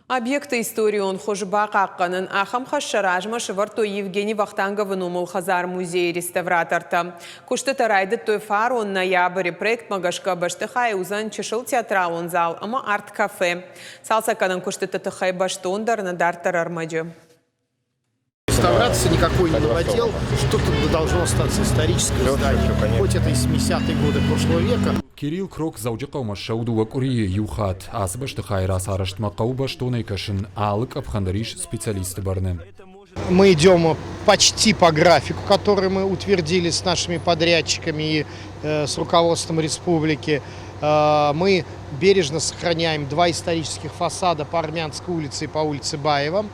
Объекты историон хуыз бахъахъхъӕнын. Ахӕм хӕс сӕ размӕ сӕвӕрдтой Евгений Вахтанговы номыл хӕдзар-музейы реставратортӕ. Куыстытӕ райдыдтой фарон ноябры. Проектмӕ гӕсгӕ бӕстыхайы уыдзӕн чысыл театралон зал ӕмӕ арт-кафе. Цалцӕггӕнӕн куыстыты тыххӕй бӕстондӕр нӕ дарддӕр ӕрмӕджы. Реставрации никакой не наводил, что-то должно остаться историческое здание, хоть это и 70-е годы прошлого века. Кирилл Крок Дзӕуджыхъӕумӕ ссӕуы дыууӕ къуырийы иу хатт. Ацы бӕстыхайы рацарӕзтмӕ хъӕуы бӕстонӕй кӕсын, алы къӕпхӕн дӕр ис специалистты бӕрны. Мы идем почти по графику, который мы утвердили с нашими подрядчиками и с руководством республики. Мы бережно сохраняем два исторических фасада по Армянской улице и по улице Баева.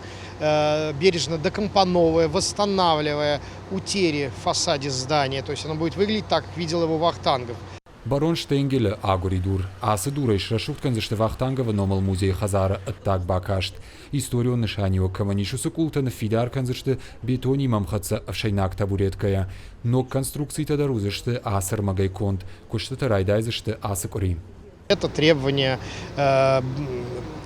Бережно докомпоновывая, восстанавливая утери в фасаде здания. То есть оно будет выглядеть так, как видел его Вахтангов. Барон Штенгелы агуыридур. Ацы дурӕй срӕсугъд кӕндзысты Вахтанговы номыл музейы хӕдзары ӕддаг бакаст. Историон нысаниуӕг кӕмӕн ис, уыцы къултӕ ныффидар кӕндзысты бетонимӕ ӕмхӕццӕ ӕфсӕйнаг табуреткӕйӕ. Ног конструкцитӕ дӕр уыдзысты ацы ӕрмӕгӕй конд. Куыстытӕ райдайдзысты ацы къуыри. Это требование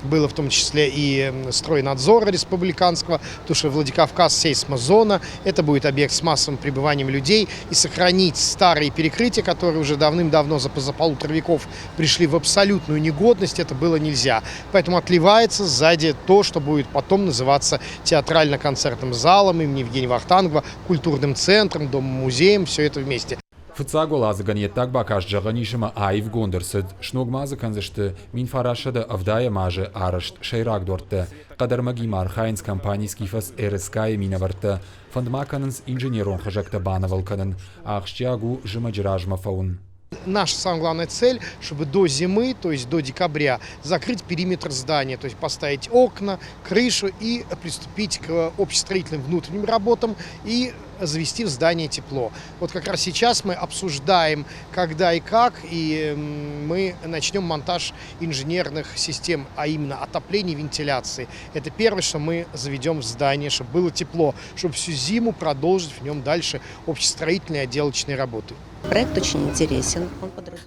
было в том числе и стройнадзора республиканского, потому что Владикавказ сейсмозона, это будет объект с массовым пребыванием людей, и сохранить старые перекрытия, которые уже давным-давно за полутора веков пришли в абсолютную негодность, это было нельзя. Поэтому отливается сзади то, что будет потом называться театрально-концертным залом имени Евгения Вахтангова, культурным центром, домом-музеем, все это вместе. Фыццаг уӕладзыгӕн йе ддаг бакаст зӕгъӕн ис ӕмӕ аивгонд ӕрцыд, сног ма дзы кӕндзысты 1970 азы арӕзт сӕйраг дуӕрттӕ. Хъӕдӕрмӕгимӕ архайынц компани «Скифос РСК-йы минӕвӕрттӕ. Фӕнд ма кӕнынц инженерон хызӕгтӕ банывыл кӕнын. Ахсджиаг у зымӕджы размӕ фӕуын. Наша самая главная цель, чтобы до зимы, то есть до декабря, закрыть периметр здания, то есть поставить окна, крышу и приступить к общестроительным внутренним работам и завести в здание тепло. Вот как раз сейчас мы обсуждаем, когда и как, и мы начнем монтаж инженерных систем, а именно отопления и вентиляции. Это первое, что мы заведем в здание, чтобы было тепло, чтобы всю зиму продолжить в нем дальше общестроительные отделочные работы. Проект очень интересен.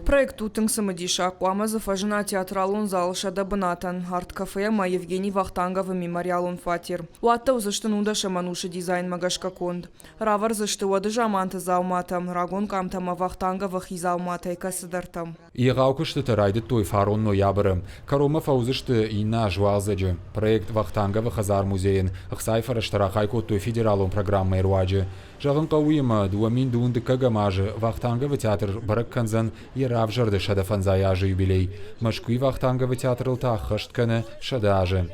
Проект у тынг цымыдисаг. Хъуамӕ дзы фӕзына театралон зал 100 бынатӕн, арт-кафе ӕмӕ Евгений Вахтанговы мемориалон фатер. Уӕттӕ уыдзысты нудӕсӕм ӕнусы дизайнмӕ гӕсгӕ конд. Равӕрдзысты уӕды заманты дзауматӕ, рагон къамтӕ ӕмӕ Вахтанговы хи дзауматӕй кӕцыдӕртӕ. Егъау куыстытӕ райдыдтой фарон ноябры. Кӕронмӕ фӕуыдзысты иннӕ аз уалдзӕджы. Проект Вахтанговы хӕдзар-музейӕн ӕхцайы фӕрӕзтӕ рахай кодтой федералон программӕйы руаджы. Зӕгъын хъӕуы ӕмӕ 2012 азы Вахтанговы театр бӕрӕг кӕндзӕн йӕ равзӕрды 150 азы юбилей. Мӕскуыйы Вахтанговы театрыл та ӕххӕст кӕны 100 азы.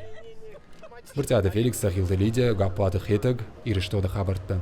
Брытъиаты Феликс, Цӕхилты Лидия, Гаппуаты Хетӕг, Ирыстоны хабӕрттӕ.